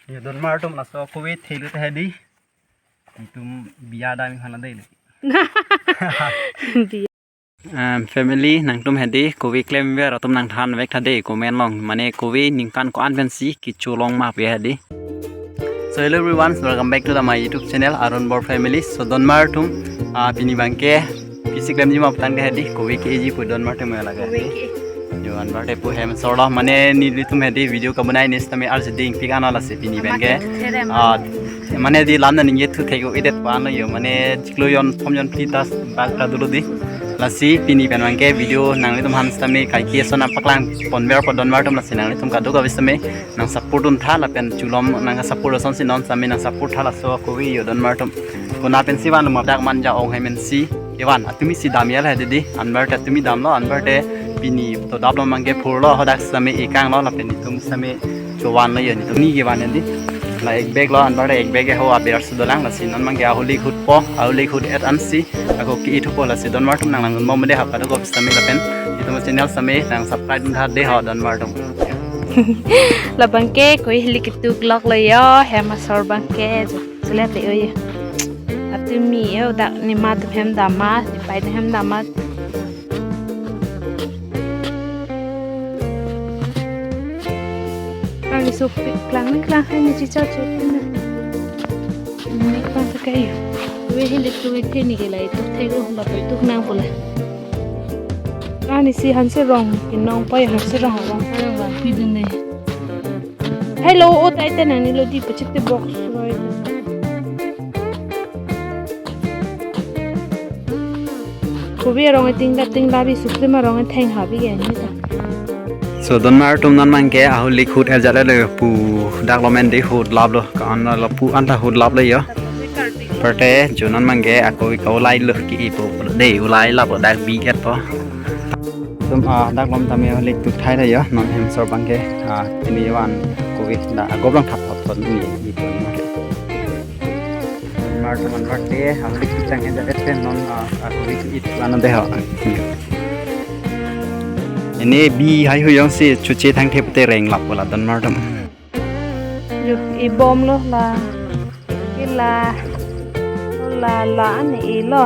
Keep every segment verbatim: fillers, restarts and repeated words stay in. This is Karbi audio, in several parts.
Yo, donmar atum, laso kove thelo te hedi. Itum biya dam hana dei le. Biya. Um, family, nangtum hedi kove klemver atum nangthan vek tha dei comment along. Mane kove ningkan ko-an pensi kecho long ma pu hedi. So hello everyone, welcome back to the my YouTube channel Arun Bor Family. So donmar atum, ah, pini abangke pisi klemji ma pu tangte hedi kove ke-eji pu donmar atum lake. Kove ke. Yo, anparke pu hem asor lo, mane nelitum hedi video kabonai ni sitame arsi dingpik ano, lasi pini abangke. Ama ke therem. Ah, mane di lam na ningje thu thek-o-edet pa ano yo, mane chiklo jon thom jon phli ta bak ta dolo di. Lasi pini pen abangke video nanglitum aphan sitame kaike ason nangpaklang ponver po donmar atum, lasi nanglitum kadokave sitame nang support duntha lapen cholom nang support asonsi non sitame nang support tha laso kove yo donmar atum. Konat pensi vanlo ma dak manja ong hai mensi kevan, atumi si dam ya la hedi, anparte atumi damlo, anparte pini to daplo abangke phurlo, hadak sitame ekanglo lapen itum sitame chovan lo yo, itum ni kevan hedi. La ek bag lo, anparte ek bag ho aber si dolang, lasi non abangke ahuli khut po, ahuli khut et ansi ako ke-i thupo, lasi donmar atum nang langdun bom de ha kadokave sitame lapen itum channel sitame nang subscribe duntha dei ho donmar atum. La abangke kove hili ketuk lok lo yo, hem asor abangke. Sulet le oye. Atumi yo dak nima atum hem dam ma, nepai atum hem dam ma. Kali sopik klang klang hai ni chicha chot na. Ni pa ta kayo. Kove hili kove theni ke lai tuk thek lo, la tuk nang pula. Ani si hansi rong, kinong pa hansi rong rong. Rong bang pidun ne. Hello, o tai te nang ni lo di pachit te box roi. Kove arong ting da ting da bi sukrim arong theng ha bi ge ni ta. So donmar atum, non abangke ahuli khut erjat le pu dak lo men di khut laplo, kan lo pu an ta khut lap le yo. Parte jo non abangke ako ka ulai lo ke-i po dei, ulai lap dak bi et po. Itum, ah, dak lom tame ahuli tuk thai tha yo, non hem asor abangke, ah, pini van kove da agobrang thap thap ton ni itum. Mar teman parte ahuli tuk tang heda et pen non, ah, kove ke-i ano dei ho. Ini bi hai hu jongsi chuche thang thep te reng lap po la donmar atum. Yo, ibom lo la. Ila. La la an ilo.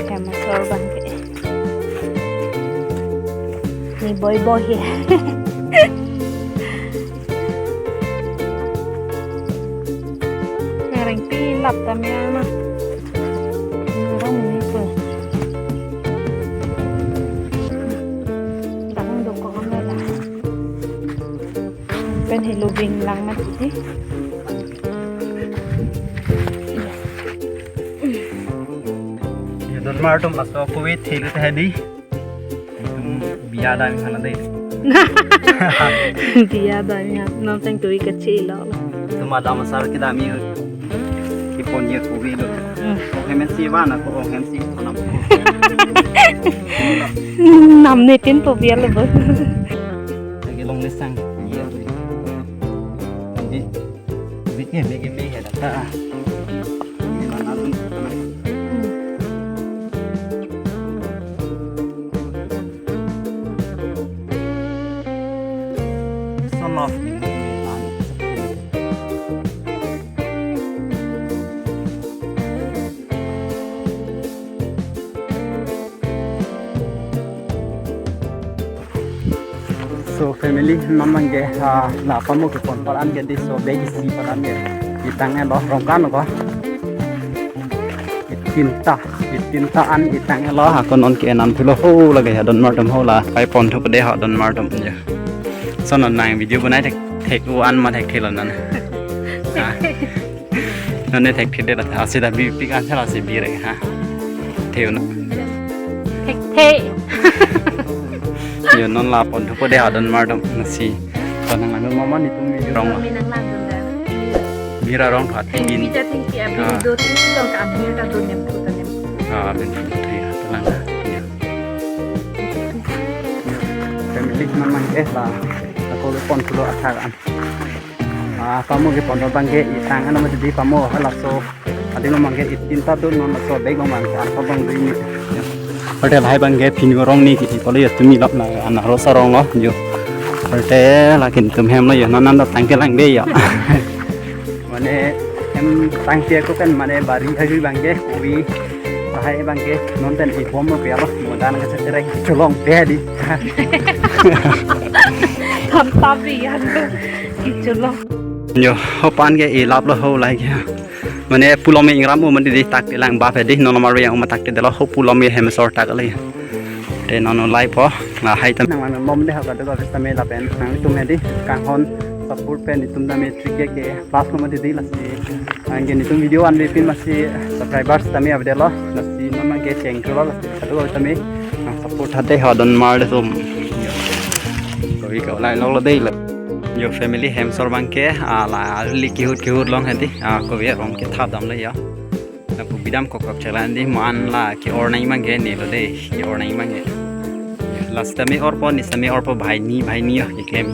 Hem asor abangke. Ni boi boi he. Ngareng pi lap tame ano. Ngareng ni po. Tang dokok ano la. Pen helo bing lang mati. Ya, donmar atum, laso kove thelo te hedi. Itum biya dam hana dei. Biya dam ya, non tang kove kache lo. Itum adam asar kedam yo. Kepon ye kove lo. Hmm. Ong hem si van ako, ong hem si thonam. Nam ne tin po biya lo bo. Lagi long lesang. Iya. Jadi, bikin, bikin, bikin, ya, dah. Ini mana tu? Son of So family, non abangke, ah, la pamo kepon paran ke di, so bag isi paran ke. Itang elo rong kan ko. Itin ta, itin ta an itang elo, ako non ke nan pulo ho lake ha donmar atum ho la. Pai pon thupo de ha donmar atum je. So non nang video bonai thek thek-o an ma thekthelo non. Ah. Non ne thekthedet la, asi da bi pik an tha la si bi re ha. Theo na. Thekthe. Yo, non la pon thupo de ha donmar atum si. Tonang anu mama ni tum mi rong. Mi nang lang dun da. Mira rong phat. Thengpi tin. Ja thengpi abin. Ah. Do thengpi long ka abin ta do nem pu ta nem. Ah, abin ta do thengpi lang. Ya. Family man man ke la. Ako le pon thulo athak an. Ah, pamo kepon abangke itang ano mati di pamo halaso. Adi lo abangke itin ta dun non laso bag abang abang ko an abang dun ni. Hotel hai abangke pini rong ni kiti polo ya tumi lap na ana rosa rong lo yo. Arte lake netum hem lo yo, non nanda tangke lang de yo. Mane hem tangke ako pen mane bari hari bangke, kobi lahai bangke, non pen ibom lo pe alo, modan ke seterek cholong pe di. Tam tapi ya, kicholong. Yo, hopan ke ilap lo ho lai ke. Mane pulom ingram o mane di tak lang ba pe di, non nomar yang ma tak de lo ho pulom hem asor tak le. Te non live po, lahai tam. Nang man bom de ha kado ka tame lapen nangtum he di kanghon support pen netum tame three K ke plus lo mati di lasi. Anke netum video an vepin masi subscribers tame avelo lasi non nang ke cheng tulo lasi kado ka tame nang support hade ha don mar de sum. Kobi ka lai lo lo de la. Yo family hem asor bangke, ah, la li kihut kihut long he di, ah, kobi arong ke thap dam le ya. Lapu bidam kok kok chelan di man la ke-or nang bangke ne lo de, ke-or nang bangke. Lasi tame orpo, ne tame orpo bhai ni, bhai ni yo keklem.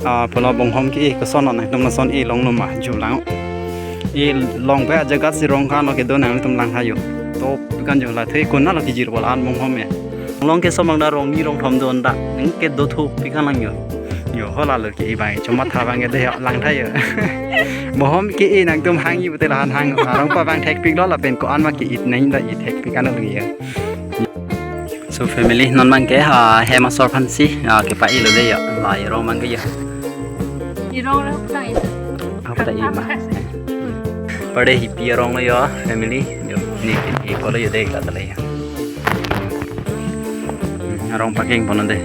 Ah, pulo bonghom ke koson nangtum lason e long lo ma ju lang. E long pe ajagat si rong kan lo kedo nangtum lang tha yo. To kan jo la the kun na lo kijir bol an bonghom ya. Long ke somang da rong ni rong thom don da. Nang ke do thu pi kan lang yo. Yo ho la lo ke e bang chomat tha bangke de lang tha yo. Bonghom ke e nangtum hang i bute la han hang arong pa bang thek pik lo lapen ko-an ma ke it nang da it thek pik kan lo yo. So family non bangke, ah, hem asor aphan si, ah, kepa-i lo de yo. La arong bangke yo. Arong lo putang itu. Apa ta i ma? Pada hipi arong lo yo family. Yo, ne ke e ko lo yo de la ta le yo. Hmm, arong paking pono de.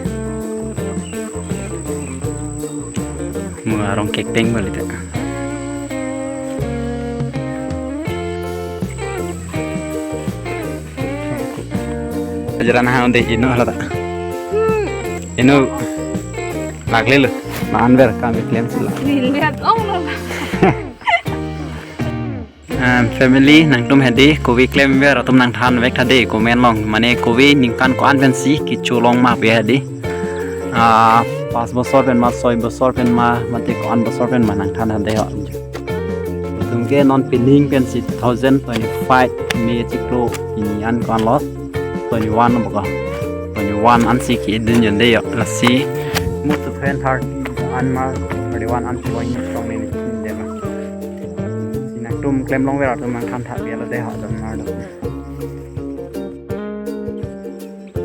Mo arong kekpeng balik ta. Ajaran ha onde ino hala ta. Ino lagle lo. Manver kami klem sila. Lihat, oh, lo. Um, family nangtum he di kobi klemver atum nang than vek tha de comment long mane kobi ningkan ko-an pen si kicholong ma pe he di. Ah, pas bosor pen ma, soi bosor pen ma, mate ko-an bosor pen ma nang than hade ho. Tum ke non pining pen si two thousand twenty-five May chiklo pini an ko-an lo. Twenty-one boko. Twenty-one an si ke dun jon de yo. Lasi mo tu pen thirty an ma, thirty-one an si wai ni tong ni de ma. Si nangtum klem longver atum nang than tha biala de ha don mar do.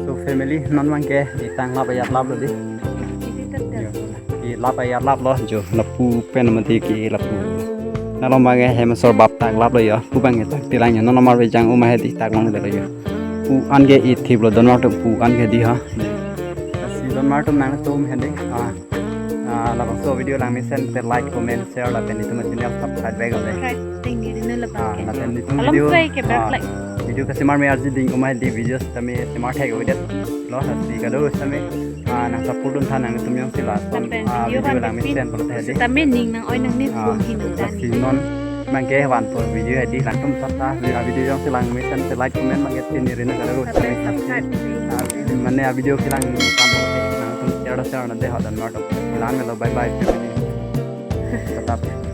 So family non bangke itang lap ayat lap lo di. Yo. Ilap ayat lap lo jo lapu pen mati ke lapu. Nalo bangke hem asor bap tak lap lo yo. Pu bangke tak tilang yo. Non nomar vejang uma he di tak long de lo yo. Pu an ke ithip lo don mar tum pu an ke di ha. Si don mar tum nangtum he di. Ah. Ah, labangso video lang mesen te like, comment, share lapen netum channel subscribe vek le. Subscribe ting ni rin la. Ah, bangke. Lapen netum alam video, sai ke ah, back like. Video kasimar me arji ding uma di video tame simar thek video lo lasi kado tame, ah, nang support dun tha nangtum jongsi lason, lapen ah, video video lang mesen pon the di. Tame ning nang oi nang ni phone hi nang dan. Lasi non bangke vanpo video he di nangtum sat ta video jongsi lang mesen te like comment bangke tin ni rin kado. Subscribe, subscribe. Ah, mane a video kelang ni tam nangtum share share na de ha don mar. Kelang lo, bye bye family. Tetap.